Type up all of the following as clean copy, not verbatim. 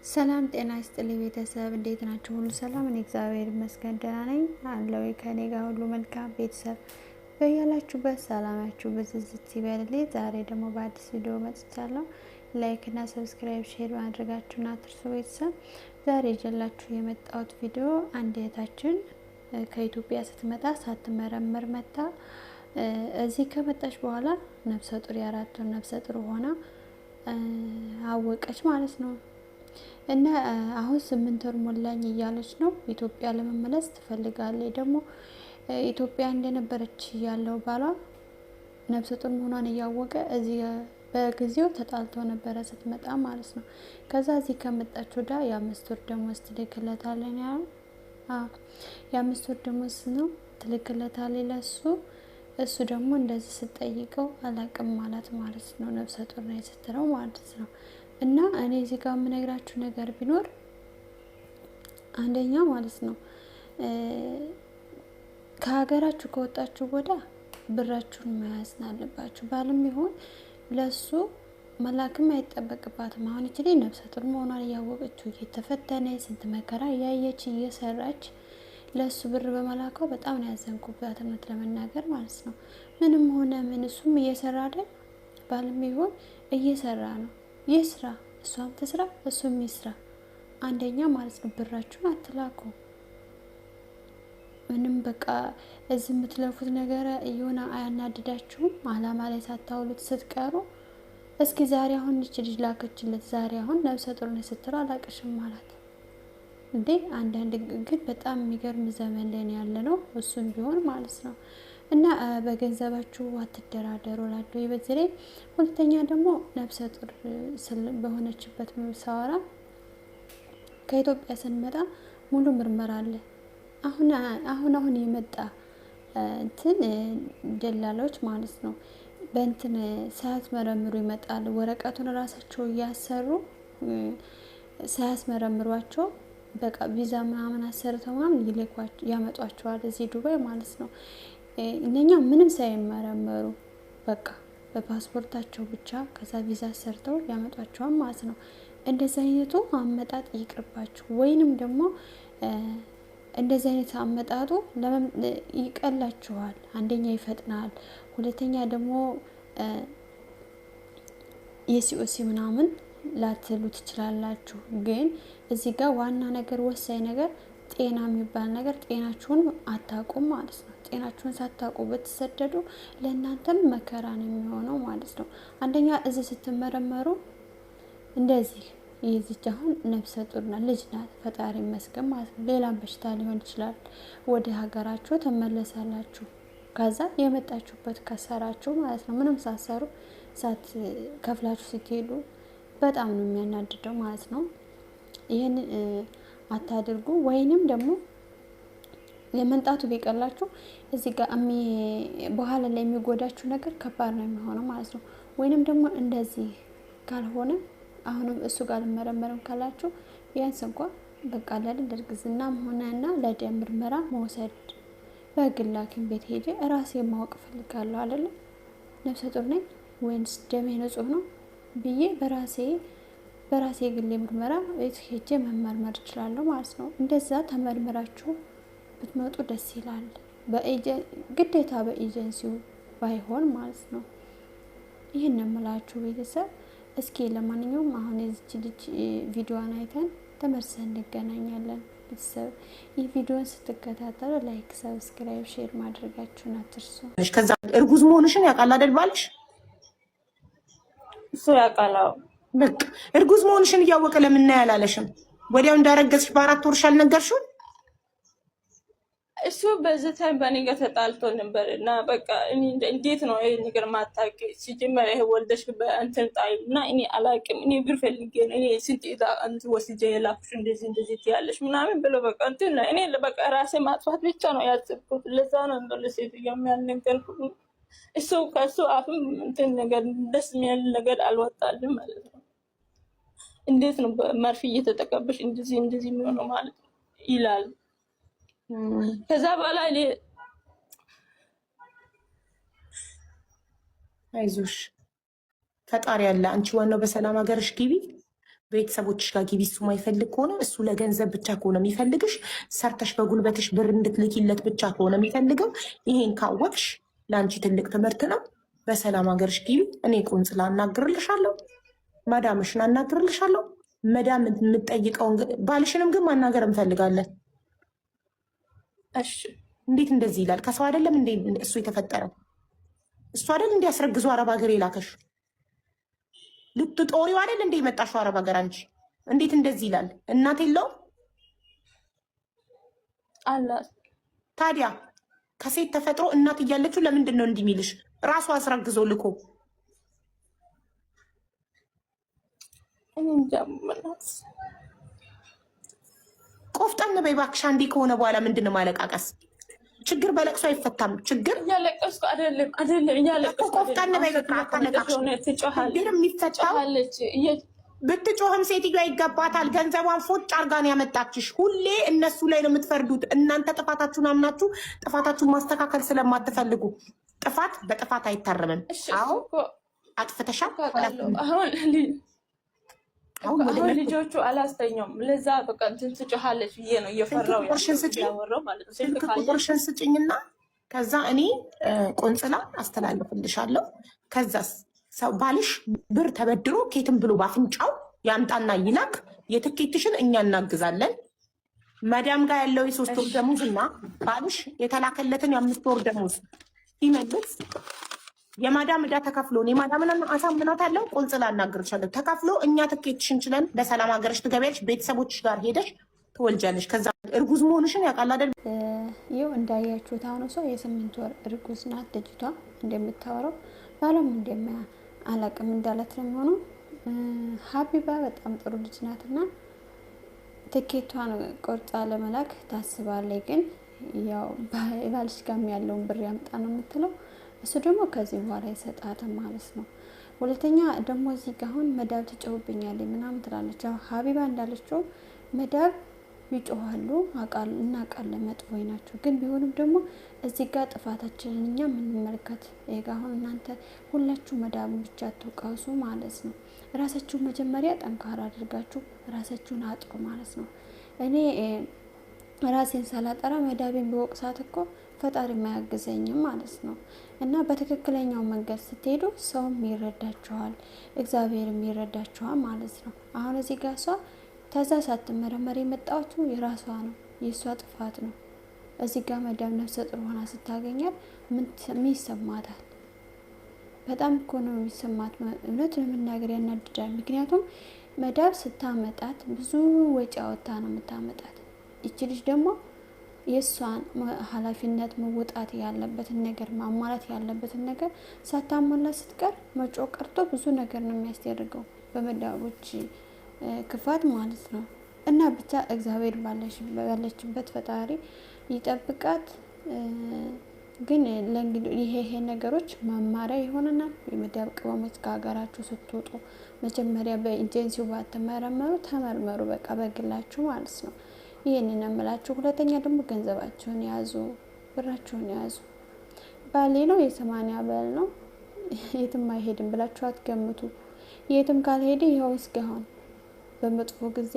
ሰላም ጤና ይስጥልኝ ቤተሰብ፣ እንዴት ናችሁ? ሁሉ ሰላም? እኔ እግዚአብሔር ይመስገን ደህና ነኝ አለው። ከኔ ጋር ሁሉ መልካም ቤተሰብ፣ በያላችሁበት ሰላማችሁ ብዝዝት ይበልልኝ። ዛሬ ደግሞ በአዲስ ቪዲዮ መጥቻለሁ። Like እና subscribe፣ share ማድረጋችሁን አትርሱ ቤተሰብ። ዛሬ ይዤላችሁ የመጣሁት ቪዲዮ አንድ እህታችን ከኢትዮጵያ ስትመጣ ሳትመረመር መታ እዚህ ከመጣች በኋላ ነፍሰ ጡር፣ የ4 ወር ነፍሰ ጡር ሆና አወቀች ማለት ነው። እና አሁን 8 ወር ሞላኝ እያለች ነው። ኢትዮጵያ ለመመለስ ትፈልጋለች። ደግሞ ኢትዮጵያ እንደነበረች ያለው ባሏ ነፍሰ ጡር መሆኗን እያወቀ እዚህ በጊዜው ተጣልቶ ነበረ ስትመጣ ማለት ነው። ከዛ እዚህ ከመጣች ወዳ የ5 ወር ደሞዝ ትልክለታለች። የ5 ወር ደሞዝ ነው ትልክለታለች ለሱ። እሱ ደግሞ እንደዚህ ስጠይቀው አላቅም ማለት ማለት ነው። ነፍሰ ጡር ነኝ ስትለው ማለት ነው። እና እኔ እዚህ ጋር የምነግራችሁ ነገር ቢኖር አንደኛ ማለት ነው፣ ከሀገራችሁ ከወጣችሁ ወዳ ብራችሁን መያዝ አለባችሁ። ባልም ይሁን ለሱ መላክም አይጠበቅባትም። አሁን ይችል ነፍሰ ጡር መሆኗን እያወቀችው፣ እየተፈተነ፣ ስንት መከራ እያየች፣ እየሰራች ለእሱ ብር በመላከው በጣም ነው ያዘንኩባት፣ እውነት ለመናገር ማለት ነው። ምንም ሆነ ምን እሱም እየሰራ አይደል? ባልም ይሁን እየሰራ ነው፣ ይስራ፣ እሷም ትስራ፣ እሱም ይስራ። አንደኛ ማለት ነው ብራችሁን አትላኩ። ምንም በቃ እዚህ የምትለፉት ነገር እየሆነ አያናድዳችሁም? አላማ ላይ ሳታውሉት ስትቀሩ። እስኪ ዛሬ አሁን ይች ልጅ ላከችለት፣ ዛሬ አሁን ነፍሰ ጡር ነኝ ስትለው አላቅሽም ማለት እንዴ! አንዳንድ ግን በጣም የሚገርም ዘመን ላይ ያለ ነው። እሱም ቢሆን ማለት ነው። እና በገንዘባችሁ አትደራደሩ እላለሁ። በዚህ ላይ ሁለተኛ ደግሞ ነፍሰ ጡር በሆነችበት ሳወራ ከኢትዮጵያ ስንመጣ ሙሉ ምርመራ አለ። አሁን አሁን አሁን የመጣ እንትን ደላሎች ማለት ነው በእንትን ሳያስመረምሩ ይመጣሉ። ወረቀቱን ራሳቸው እያሰሩ ሳያስመረምሯቸው በቃ ቪዛ ምናምን አሰርተው ምናምን ያመጧቸዋል እዚህ ዱባይ ማለት ነው። እነኛ ምንም ሳይመረመሩ በቃ በፓስፖርታቸው ብቻ ከዛ ቪዛ ሰርተው ያመጧቸዋል ማለት ነው። እንደዚህ አይነቱ አመጣጥ ይቅርባችሁ። ወይንም ደግሞ እንደዚህ አይነት አመጣጡ ይቀላችኋል። አንደኛ ይፈጥናል፣ ሁለተኛ ደግሞ የ COC ምናምን ላትሉ ትችላላችሁ። ግን እዚህ ጋር ዋና ነገር፣ ወሳኝ ነገር ጤና የሚባል ነገር፣ ጤናችሁን አታውቁም ማለት ነው። ጤናችሁን ሳታውቁ ብትሰደዱ ለእናንተም መከራ ነው የሚሆነው ማለት ነው። አንደኛ እዚህ ስትመረመሩ እንደዚህ የዚች አሁን ነፍሰ ጡር ናት፣ ልጅ ናት፣ ፈጣሪ ይመስገን ማለት ነው። ሌላም በሽታ ሊሆን ይችላል። ወደ ሀገራችሁ ትመለሳላችሁ። ከዛ የመጣችሁበት ከሰራችሁ ማለት ነው። ምንም ሳትሰሩ ሳት ከፍላችሁ ስትሄዱ በጣም ነው የሚያናድደው ማለት ነው። ይህን አታድርጉ። ወይንም ደግሞ የመንጣቱ ቢቀላችሁ እዚህ ጋር በኋላ ላይ የሚጎዳችሁ ነገር ከባድ ነው የሚሆነው ማለት ነው። ወይንም ደግሞ እንደዚህ ካልሆነ አሁንም እሱ ጋር ልመረመርም ካላችሁ ቢያንስ እንኳ በቃ ለእርግዝናም ሆነ እና ለደም ምርመራ መውሰድ፣ በግል ሐኪም ቤት ሄጄ ራሴ ማወቅ እፈልጋለሁ አይደለም፣ ነፍሰ ጡር ነኝ ወይንስ ደሜ ንጹህ ነው ብዬ በራሴ የግሌ ምርመራ ቤት ሄጄ መመርመር እችላለሁ ማለት ነው። እንደዛ ተመርምራችሁ ብትመጡ ደስ ይላል። ግዴታ በኤጀንሲው ባይሆን ማለት ነው። ይህን የምላችሁ ቤተሰብ። እስኪ ለማንኛውም አሁን የዚች ልጅ ቪዲዮዋን አይተን ተመልሰን እንገናኛለን። ቤተሰብ፣ ይህ ቪዲዮን ስትከታተሉ like፣ subscribe፣ share ማድረጋችሁን አትርሱ። ከዛ እርጉዝ መሆንሽን ያውቃል አይደል ባልሽ? እሱ ያውቃል። በቃ እርጉዝ መሆንሽን እያወቀ ለምን ነው ያላለሽም? ወዲያው እንዳረገዝሽ በ4 ወርሽ አልነገርሽውም? እሱ በዚህ time በእኔ ጋር ተጣልቶ ነበር እና በቃ እንዴት ነው ይሄ ነገር ማታውቂ? ሲጀመር ይሄ ወልደሽ በእንትን ጣይ እና እኔ አላውቅም፣ እኔ ብር ፈልጌ ነው፣ እኔ ስንት ዕዳ እንትን ወስጄ የላኩሽ፣ እንደዚህ እንደዚህ ትያለሽ ምናምን ብሎ በቃ እንትን ነው። እኔ በቃ ራሴ ማጥፋት ብቻ ነው ያሰብኩት። ለዛ ነው እንደ ሴትዮ ያልነገርኩት። እሱ ከእሱ አፍም እንትን ነገር ደስ የሚል ነገር አልወጣልም ማለት ነው። እንዴት ነው መርፌ እየተጠቀበሽ እንደዚህ እንደዚህ የሚሆነው ማለት ነው ይላል። ከዛ በኋላ እኔ አይዞሽ፣ ፈጣሪ ያለ። አንቺ ዋናው በሰላም ሀገርሽ ግቢ። ቤተሰቦችሽ ጋር ግቢ። እሱ ማይፈልግ ከሆነ፣ እሱ ለገንዘብ ብቻ ከሆነ የሚፈልግሽ፣ ሰርተሽ በጉልበትሽ ብር እንድትልኪለት ብቻ ከሆነ የሚፈልገው፣ ይሄን ካወቅሽ ለአንቺ ትልቅ ትምህርት ነው። በሰላም ሀገርሽ ግቢ። እኔ ቆንጽላ አናግርልሻለሁ፣ መዳምሽን አናግርልሻለሁ። መዳም የምትጠይቀውን ባልሽንም ግን ማናገር እንፈልጋለን። እሺ። እንዴት እንደዚህ ይላል? ከሰው አይደለም እንዴ እሱ የተፈጠረው? እሱ አይደል እንዲያስረግዙ አረብ ሀገር የላከሽ? ልትጦሪው አይደል እንደ የመጣሽው አረብ ሀገር? አንቺ እንዴት እንደዚህ ይላል? እናት የለውም? አላት። ታዲያ ከሴት ተፈጥሮ እናት እያለችው ለምንድን ነው እንዲህ የሚልሽ? ራሱ አስረግዞ ልኮ። እኔ እንጃ ምናት። ቆፍጠን በይ እባክሽ። አንዴ ከሆነ በኋላ ምንድን ነው ማለቃቀስ? ችግር በለቅሶ አይፈታም። ችግር እያለቀስኩ አይደለም፣ አይደለም እያለቀስኩ። ቆፍጠን በይ በቃ፣ አታለቃቅሽ። ትጮኻለች። ችግር የሚፈታው ትጮኻለች። ብትጮህም ሴትዮዋ ይገባታል። ገንዘቧን ፎጭ አርጋ ነው ያመጣችሽ። ሁሌ እነሱ ላይ ነው የምትፈርዱት። እናንተ ጥፋታችሁን አምናችሁ ጥፋታችሁን ማስተካከል ስለማትፈልጉ፣ ጥፋት በጥፋት አይታረምም። እሺ። አዎ። እኮ አጥፍተሻል። አውቃለሁ። አሁን አሁን ወደ አሁን ልጆቹ አላስተኛውም። ለዛ በቃ እንትን ትጮኻለች ብዬ ነው ስልክ እየፈራው ቁጥርሽን ስጭኝ። ያወራው ማለት ነው። ስልክ ስልክ ካለ ቁጥርሽን ስጭኝና ከዛ እኔ ቆንጽላ አስተላልፍልሻለሁ። ከዛስ ሰው ባልሽ ብር ተበድሮ ኬትም ብሎ ባፍንጫው ያምጣና ይላክ። የትኬትሽን እኛ እናግዛለን። መዳም ጋር ያለው የ3 ወር ደሞዝ እና ባልሽ የተላከለትን የ5 ወር ደሞዝ ሲመልስ የማዳም ዕዳ ተከፍሎ፣ እኔ ማዳምን አሳምናታለሁ፣ ቆንጽላ አናግርሻለሁ። ተከፍሎ እኛ ትኬትሽን ችለን በሰላም ሀገርሽ ትገቢያለሽ። ቤተሰቦችሽ ጋር ሄደሽ ትወልጃለሽ። ከዛ እርጉዝ መሆንሽን ያውቃል አይደል? ይኸው እንዳያችሁት አሁን ሰው የ8 ወር እርጉዝ ናት ልጅቷ እንደምታወራው፣ ባሏም እንደሚያ አላቅም እንዳላት ነው የሚሆነው። ሀቢባ በጣም ጥሩ ልጅ ናትና ትኬቷን ቆርጣ ለመላክ ታስባለች። ግን ያው ባልሽ ጋርም ያለውን ብር ያምጣ ነው የምትለው። እሱ ደግሞ ከዚህ በኋላ ይሰጣትም ማለት ነው። ሁለተኛ ደግሞ እዚህ ጋ አሁን መዳብ ትጮህብኛለች ምናምን ትላለች። ያው ሀቢባ እንዳለችው መዳብ ይጮሃሉ እናውቃለን፣ መጥፎ ናቸው። ግን ቢሆንም ደግሞ እዚህ ጋር ጥፋታችንን እኛ የምንመልከት ጋ አሁን እናንተ ሁላችሁ መዳቡን ብቻ አትውቀሱ ማለት ነው። ራሳችሁን መጀመሪያ ጠንካራ አድርጋችሁ ራሳችሁን አጥሩ ማለት ነው። እኔ ራሴን ሳላጠራ መዳቤን በወቅሳት እኮ ፈጣሪ የማያግዘኝም ማለት ነው። እና በትክክለኛው መንገድ ስትሄዱ ሰውም ይረዳችኋል፣ እግዚአብሔርም ይረዳችኋል ማለት ነው። አሁን እዚህ ጋር እሷ ተዛ ሳትመረመር የመጣችው የራሷ ነው፣ የእሷ ጥፋት ነው። እዚህ ጋር መዳም ነፍሰ ጡር ሆና ስታገኛት ምን ይሰማታል? በጣም እኮ ነው የሚሰማት። እውነት ለመናገር ያናድዳል። ምክንያቱም መዳብ ስታመጣት ብዙ ወጪ አወጥታ ነው የምታመጣት። ይቺ ልጅ ደግሞ የእሷን ኃላፊነት መወጣት ያለበትን ነገር፣ ማሟላት ያለበትን ነገር ሳታሟላ ስትቀር መጮ ቀርቶ ብዙ ነገር ነው የሚያስደርገው በመዳቦች ክፋት ማለት ነው። እና ብቻ እግዚአብሔር ባለችበት ፈጣሪ ይጠብቃት። ግን ለእንግዲህ ይሄ ይሄ ነገሮች መማሪያ ይሆነናል። የመዳብ ቅመሞች ከሀገራችሁ ስትወጡ መጀመሪያ በኤጀንሲው ባትመረመሩ ተመርመሩ፣ በቃ በግላችሁ ማለት ነው። ይህንን የምላችሁ። ሁለተኛ ደግሞ ገንዘባችሁን ያዙ፣ ብራችሁን ያዙ። ባሌ ነው የ80 በል ነው የትም አይሄድም ብላችሁ አትገምቱ። የትም ካልሄደ ይኸው እስካሁን በመጥፎ ጊዜ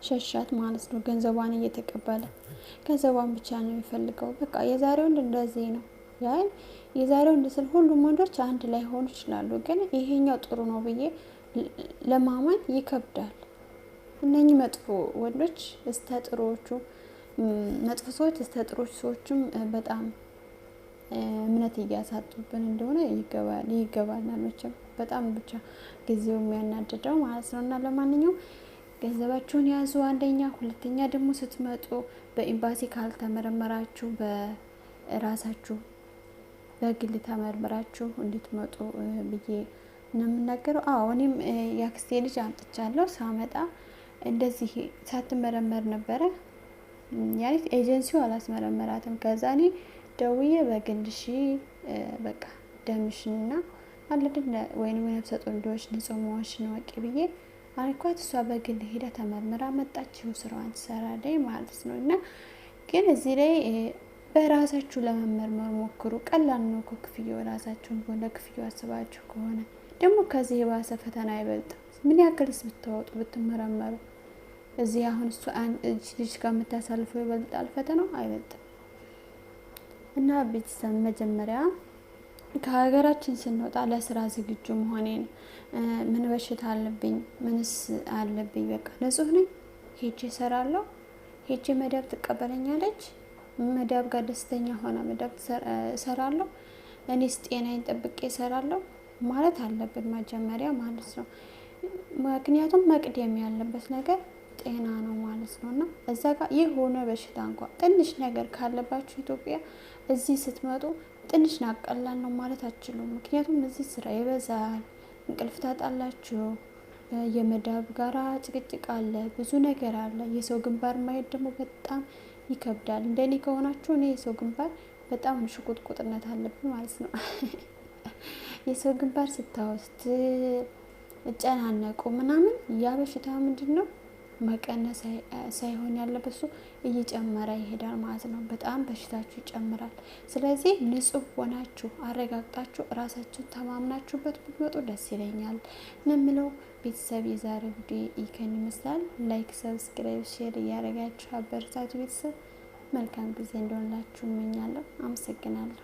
ሸሻት ማለት ነው። ገንዘቧን እየተቀበለ ገንዘቧን ብቻ ነው የሚፈልገው። በቃ የዛሬ ወንድ እንደዚህ ነው። ያን የዛሬ ወንድ ስል ሁሉም ወንዶች አንድ ላይ ሆኑ ይችላሉ፣ ግን ይሄኛው ጥሩ ነው ብዬ ለማመን ይከብዳል። እነኚህ መጥፎ ወንዶች እስተ ጥሩዎቹ መጥፎ ሰዎች እስተ ጥሩዎች ሰዎችም በጣም እምነት እያሳጡብን እንደሆነ ይገባናል። መቼም በጣም ብቻ ጊዜው የሚያናድደው ማለት ነው። እና ለማንኛውም ገንዘባችሁን ያዙ አንደኛ፣ ሁለተኛ ደግሞ ስትመጡ በኤምባሲ ካልተመረመራችሁ በራሳችሁ በግል ተመርምራችሁ እንድትመጡ ብዬ ነው የምናገረው። አዎ እኔም የአክስቴ ልጅ አምጥቻለሁ። ሳመጣ እንደዚህ ሳትመረመር ነበረ። ያኔ ኤጀንሲው አላስመረመራትም። ከዛ እኔ ደውዬ በግል ሺ በቃ ደምሽንና አለድን ወይንም የነፍሰ ጡር እንደሆንሽ ንጹህ መሆንሽን እወቂ ብዬ አልኳት። እሷ በግል ሄዳ ተመርምራ መጣች። ይኸው ስራዋን ትሰራለች ማለት ነው። እና ግን እዚህ ላይ በራሳችሁ ለመመርመር ሞክሩ። ቀላል ነው እኮ ክፍያው። ራሳችሁን ቢሆን ለክፍያው አስባችሁ ከሆነ ደግሞ ከዚህ የባሰ ፈተና አይበልጥም። ምን ያክልስ ብታወጡ ብትመረመሩ እዚህ አሁን እሱ ልጅ ጋር የምታሳልፈው ይበልጣል? ፈተናው አይበልጥም። እና ቤተሰብ መጀመሪያ ከሀገራችን ስንወጣ ለስራ ዝግጁ መሆኔን፣ ምን በሽታ አለብኝ፣ ምንስ አለብኝ፣ በቃ ንጹህ ነኝ፣ ሄጄ እሰራለሁ፣ ሄጄ መዳብ ትቀበለኛለች፣ መዳብ ጋር ደስተኛ ሆና መዳብ እሰራለሁ፣ እኔስ ጤናዬን ጠብቄ እሰራለሁ ማለት አለብን መጀመሪያ ማለት ነው። ምክንያቱም መቅደም ያለበት ነገር ጤና ነው ማለት ነው። እና እዛ ጋር የሆነ በሽታ እንኳ ትንሽ ነገር ካለባችሁ ኢትዮጵያ እዚህ ስትመጡ ትንሽ ናቀላል ነው ማለት አትችሉም። ምክንያቱም እዚህ ስራ ይበዛል፣ እንቅልፍ ታጣላችሁ፣ የመዳብ ጋራ ጭቅጭቅ አለ፣ ብዙ ነገር አለ። የሰው ግንባር ማየት ደግሞ በጣም ይከብዳል። እንደኔ ከሆናችሁ እኔ የሰው ግንባር በጣም ሽቁጥቁጥነት አለብኝ ማለት ነው። የሰው ግንባር ስታዩ ስትጨናነቁ ምናምን ያ በሽታ ምንድን ነው መቀነስ ሳይሆን ያለበት እሱ እየጨመረ ይሄዳል ማለት ነው። በጣም በሽታችሁ ይጨምራል። ስለዚህ ንጹህ ሆናችሁ አረጋግጣችሁ እራሳችሁን ተማምናችሁበት ብትመጡ ደስ ይለኛል ነው የምለው። ቤተሰብ የዛሬ ቪዲዮ ይህን ይመስላል። Like፣ subscribe፣ share እያደረጋችሁ አበረታቱ። ቤተሰብ መልካም ጊዜ እንደሆንላችሁ እመኛለሁ። አመሰግናለሁ።